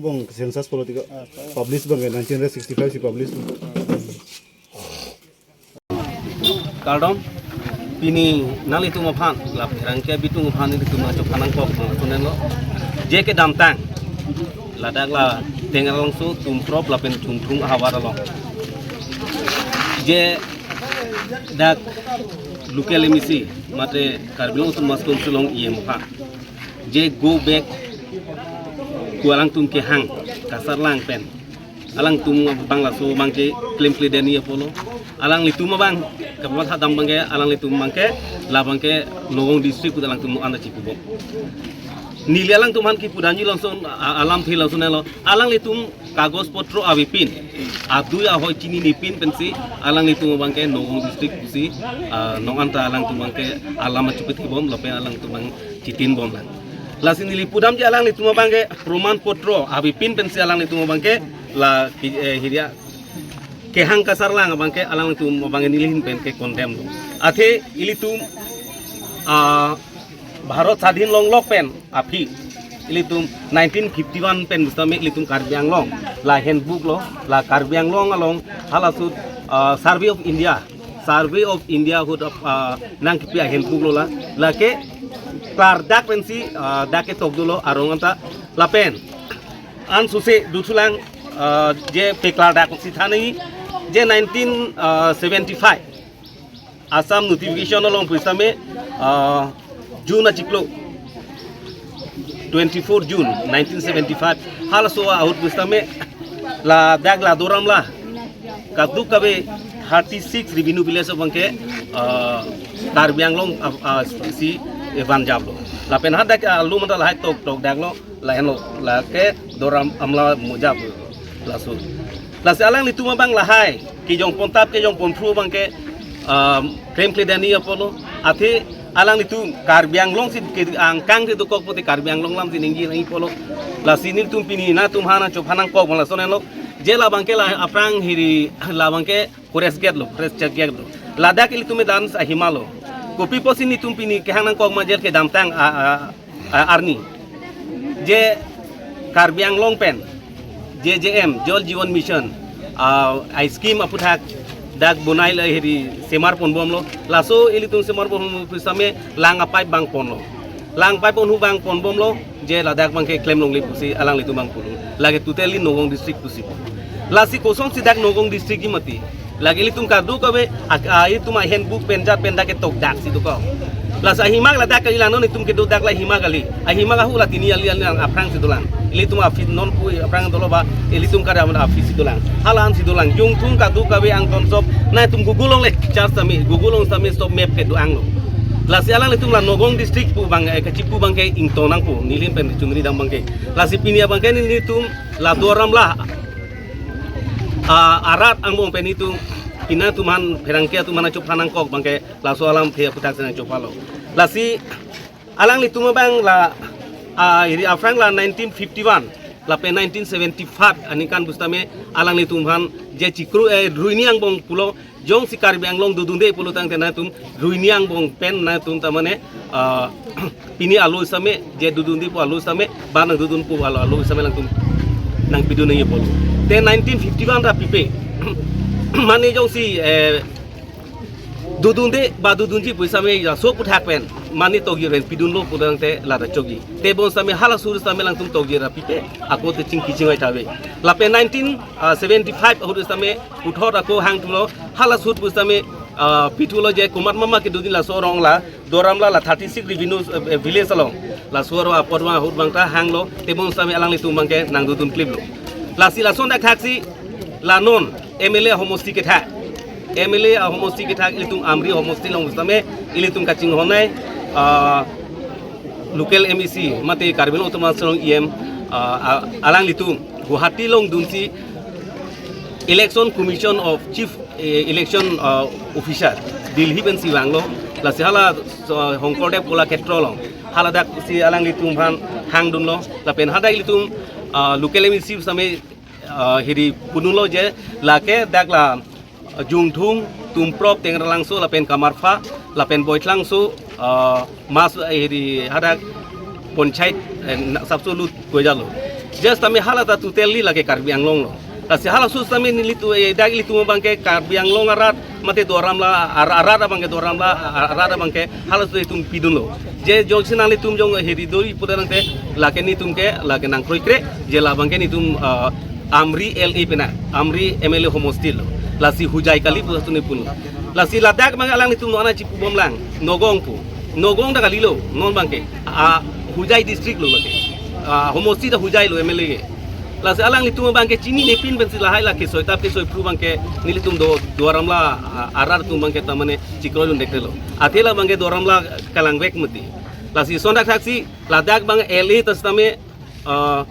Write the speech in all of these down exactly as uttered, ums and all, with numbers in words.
Bong census political publish bang nineteen sixty-five si publish. Kardom, pini nanglitum aphan, la pherangke abitung aphan nelitum achok phanangkok nangsunenlo. Je kedamtang, ladak la Tengralangso, Tumkrop lapen Chungthung ahavar along, je dak local M A C, mate Karbi Anglong Autonomous Council along E M aphan, je go back ko alangtum kehang kasarlang pen, alangtum abang laso abangke klemkle deni apotlo. Alanglitum abang, kapathadam abangke, alanglitum abangke, la abangke Nagaon district ahut alangtum anta chipubom. Neli alangtum aphan kipu damji lason, a-, alamthe lasonlo. Alanglitum kagos potro avepin, adui ahoi chininepin pensi, alanglitum abangke Nagaon district pusi, ah, non anta alangtum abangke alam achupethebom, lapen alangtum abang chitinbomlang. Lasi neli pudamji alanglitum abangke proman potro avepin pensi alanglitum abangke la ki-, eh, hiria kehang kasarlang abangke alanglitum abangke neli ahin pen ke condemn lo. Athe ilitum, ah, Bharat Sadhin longlok pen aphi, ilitum nineteen fifty-one pen pusitame ilitum Karbi Anglong la handbook lo, la Karbi Anglong along halaso, ah, Survey of India, Survey of India ahut, ah, nangkipi a-handbook lo la, lake klardak pensi, ah, dak ketok dolo arong anta lapen ansose dothulang, ah, je peklardak si thanji, je nineteen, ah, seventy-five Assam notification along pusitame, ah, June achiklo, twenty-four June nineteen seventy-five, halaso ahut pusitame ladak la Doramla kadokave thirty-six revenue village abangke, ah, Karbi Anglong, ah, ah, si, eh, vanjaplo. Lapen hadak, ah, lo manda lahai tok tokdaklo, lahenlo, lake Doramla mojap laso. Lasi alanglitum abang lahai kejong pontap kejong ponphru abangke, um, klemkle deni apotlo. Athe alanglitum Karbi Anglong si ke angkang si dokok pote Karbi Anglong alam si ningje nangji apotlo. Lasi nelitum pini nangtum aphan achok phanangkok abang lasonlo. Je la abangke la aphrang hiri la abangke forest gate lo, forest check gate lo. Ladak ilitum me dance ahima lo. Kopi pusi nelitum pini kehang nangkok ma je kedamtang a, a, a, arni. Je Karbi Anglong pen, J J M, Jal Jeevan Mission, ah, a-scheme aputhak dak bonai le hiri semar ponbomlo. Laso ilitum semar ponbom pusitame lang a-pipe abang ponlo. Lang pipe ahut abang ponbomlo, je ladak abangke klem longle pusi alanglitum abang pulo. Lake totally Nagaon district pusi. Lasi kosonsi dak Nagaon district ji mati. Lake ilitum kadokave, ak-, a, ilitum a-handbook pen jat pen dak ketokdak si dokok. Lasi ahimak ladak kali la non itum kedodak la ahimak kali. Ahimak ahut la tini ali ali aphrang si dolang. Ilitum office non pu aphrang dolo ba, ilitum kada office si dolang. Hala-an si dolang. Jongthung kadokave angtonsop, nangtum Google along le search tame, Google along tame stop map kedo-anglo. Lasi alanglitum la Nagaon district pu abang, eh, kachipu abangke ingtong nangpo, neli ahin pen chunri dam abangke. Lasi pini abangke nelitum la Doramla, ah, arat angbong pen itum, pini nangtum aphan pherangke atum aphan achok phanangkok abangke, laso alamthe aputhak si nangchopalo. Lasi alanglitum abang la, ah, hiri aphrang la nineteen fifty-one lapen nineteen seventy-five aningkan pusitame alanglitum aphan je chikru, eh, ruini angbong pulo, jongsi Karbi Anglong dodunde pulo tangte nangtum ruini angbong pen nangtum tamane, ah, pini alo same, je dodunde pu alo same, ba nangdodun pu alo, alo same nangtum nangpidun nangji pulo. Te nineteen fifty-one ra pipe. Mane jongsi, eh, dodunde ba dodunji pusitame laso aputhak pen mane tokji pen pidunlo pu tangte lata chokji. Tebon same halaso ahut same alangtum tokji ra pipe. Ako te chingki chingvai thave. Lapen nineteen, ah, seventy-five ahut same puthot ako hangthulo, halaso ahut same, ah, pithulo je komat mama kedodun laso arong la Doramla la thirty-six revenue, eh, village along. Laso arong apor abang ahut abang ta hanglo, tebon same alanglitum abangke nangdodun kliplo. Lasi lason dak thaksi la non M L A ahomosti kethak. M L A ahomosti kethak ilitum Amri homosti along same ilitum kachinghonnei, ah, Local M A C mate Karbi Anglong Autonomous Council E M, ah, ah, alanglitum Guwahati along dunsi Election Commission of Chief, eh, Election, ah, Officer Delhi pensi vanglo. Lasi hala, so, Shonkordev Kolakhetra along, haladak si alanglitum aphan hangdunlo. Lapen hadak ilitum, ah, local M A C same, ah, hiri pudunlo je lake dak la, ah, Jungthung, Tumprop, Tengralangso, lapen Kamarpha, lapen Boithlangso, ah, mas, eh, hiri hadak panchayat, eh, na-, sabso lut kojalo. Just tame hala ta totally lake Karbi Anglong lo. Lasi halaso tame nelitum, eh, dak ilitum abangke Karbi Anglong arat mate Duar Amla ar-, arat abangke Duar Amla ar-, arat abangke halaso itum pidunlo. Je jongsi nanglitum jong hiri dori pudun tangte lake netum ke lake nangkroikre, je labangke netum, ah, Amri L A pena, Amri M L A homosti lo. Lasi Hojai kali pu satu nepun. Lasi ladak abang alanglitum non ana chipubomlang, Nagaon pu. Nagaon ta kalilo, non abangke. Ah, Hojai district lo lake. Ah, homosti ta Hojai lo M L A ke. Lasi alanglitum abangke chininepin pensi lahai lake soitap ke soipru abangke nelitum do Duar Amla, ah, arat atum abangke tamane chikroidun dektelo. Athe labangke Duar Amla kalangvek mati. Lasi lason thakthaksi ladak abang L A ta sitame, ah,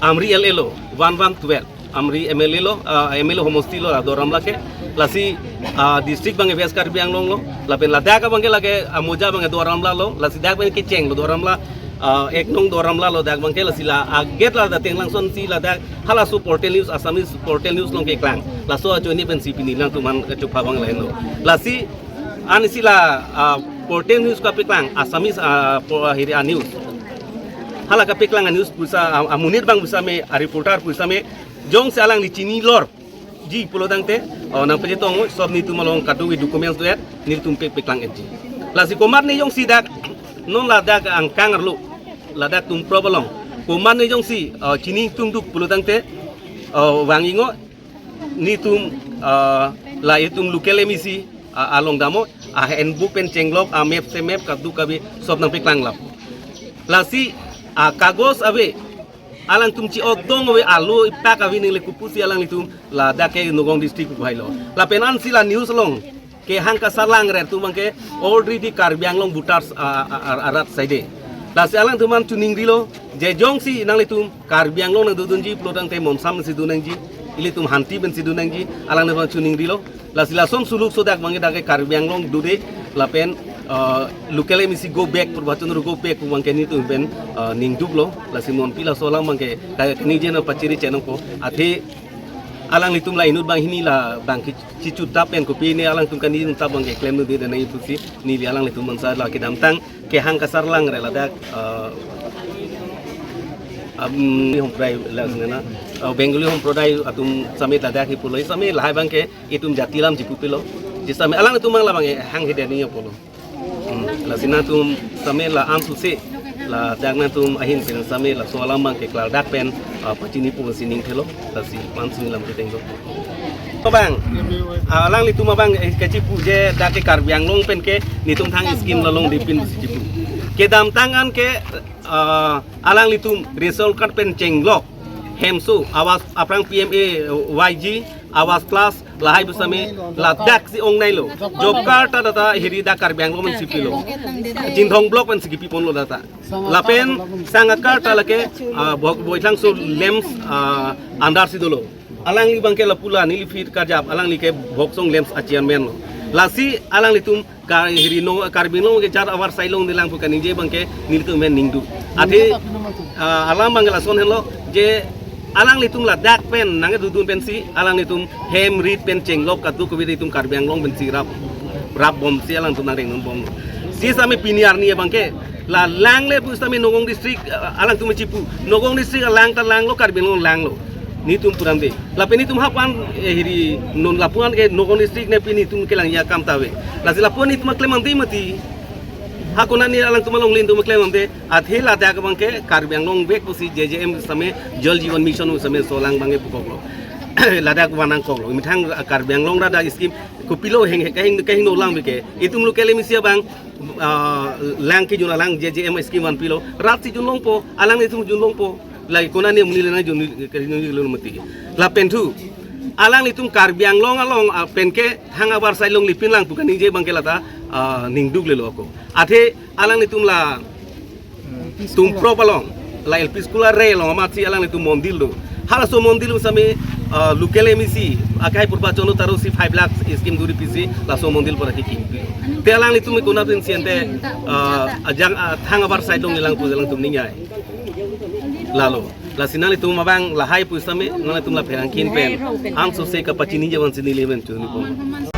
Amri L A lo, one one twelve. Amri M L A lo, ah, M L A homosti lo, la Duar Amla ke. Lasi, ah, district abangke West Karbi Anglong lo. Lapen ladak abangke lake Amoja abangke Duar Amla lo. Lasi dak abangke kecheng lo Duar Amla, ah, ek nong Duar Amla lo dak abangke. Lasi la aget la da Tengralangso si ladak halaso portal news, Assamese portal news along keklang. Laso ajoine pensi pini nangtum aphan kachupha abang lahenlo. Lasi ansi la, ah, portal news kapeklang, Assamese, ah, po-, hiri a-news. Hala kapeklang a-news pu sa, ah, amonit abang pu same, a-reporter pu same, jongsi alangli chinilorji pulo tangte, oh, nangpachetong, sob netum along kadokave documents do-et, netum pe-, peklang-etji. Lasi komatne jongsi dak, non ladak angkang arlo, ladak Tumprop along. Komatne jongsi, oh, chini tungduk pulo tangte, oh, vang-iknon, netum, ah, la itum local M A C, ah, along damnon, ah, handbook pen chenglok, ah, map se map, kadokave sob nangpeklang lap. Lasi, ah, kagos ave, alangtum chi-ok dong ave, alo ipak ave, nangle kopusi alanglitum ladak ke Nagaon district pu hailo. Lapen ansi la news along kehang kasarlang rer atum abangke already Karbi Anglong voters, ah, ah, ah, arat side. Lasi alangtum aphan chiningrilo, je jongsi nanglitum Karbi Anglong nangdodunji pulo tangte Monsam si dun nangji, ilitum Hanti pensi dun nangji, alangtum aphan chiningrilo. Lasi lason suluk so dak abangke dak ke Karbi Anglong dode, lapen, ah, local M A C go back, Purba Chandra go back pu abangke netum pen, ah, ningduklo. Lasi non pi laso alam abangke ka-, kaningje nangpachiri chenongpo. Athe alanglitum la inut banghini la bangke chichutap pen kopine alangtum kaningje tap abangke klemnode, dana ipusi neli alanglitum mansa la kedamtang kehang kasarlang re ladak, ah, um, Homprodai la sene na, ah, Bengali Homprodai atum same ladak hi pulo, same lahai abangke itum jati alam chipupilo. Je same alangtum abang labang, eh, hanghe deni pulo. Hmm, lasi nangtum same la amsuse, ladak nangtum ahin pen same laso alam abangke klardak pen, ah, pachinipo si ningthelo, lasi pansi lam ketenglo. Abang, ah, alanglitum abang, eh, kachipu je dak ke Karbi Anglong pen ke netum thang scheme la longdepin si chipu. Kedamtang an ke, ah, alanglitum ration card pen chenglok, hemso, Awas aphrang P M A Y G, Awas Plus, lahai pu same, ladak si ongnailo. Job card ta data hiri dak Karbi Anglong pensi pilo. Chinthong block pensi kipiponlo data. Lapen sang a-card ta lake, ah, Bo-, Boithlangso LAMPS, ah, under si dolo. Alangli abangke lapu la neli feet kajap, alangli ke Boksong LAMPS a-chairman lo. Lasi alanglitum Kar-, hiri no, Karbi Anglong ke jat avarsai longdelang pu kaningje abangke nelitum pen ningduk. Athe, ah, alam abangke lason henlo, je alanglitum ladak pen nangdodun pensi alanglitum hem rit pen chenglok kadokave itum Karbi Anglong pensi rap, rapbomsi alangtum nangrengdunbom. Si same pini arni abangke la langle pu same Nagaon district, ah, alangtum chipu. Nagaon district alang ta langlo, Karbi Anglong langlo. Netum puramde. Lapen netum hapu-an, eh, hiri non lapu-an ke Nagaon district ne pini netum kelangji akam ta ave. Lasi lapu-an netum klem ante mati. Ha konane alangtum alongle netum klem ante. Athe ladak abangke Karbi Anglong vek pusi J J M same Jal Jeevan Mission same laso alam abangke pukoklo. Ladak vanangkoklo. Methang Karbi Anglong ra dak scheme kopilo heng, heng, kahingno alam ke. Itum local M A C abang, ah, lang kejun alang J J M scheme vanpilo. Rat si junlongpo, alang netum junlongpo. Lake konane monit le nangjun, kejun lo mati. Lapen thu, alanglitum Karbi Anglong along, ah, pen ke hang avarsai longlepinlang pu kaningje abangke lata, ah, ningduklelo ako. Athe alanglitum la Tumprop along, la L P school arei along amatsi alanglitum mondil do. Halaso mondil sami, ah, local M A C akai purba chono taro si five lakh scheme duri pisi laso mondil para kikim. Te alanglitum ikuna pin siente, ah, ajang, ah, thang abar side along ilang pu alangtum ningai. Lalo, lasi nanglitum abang lahai pu sami nanglitum la pherangke pen. Ang so se kapachini jawan sini leven chuni pon.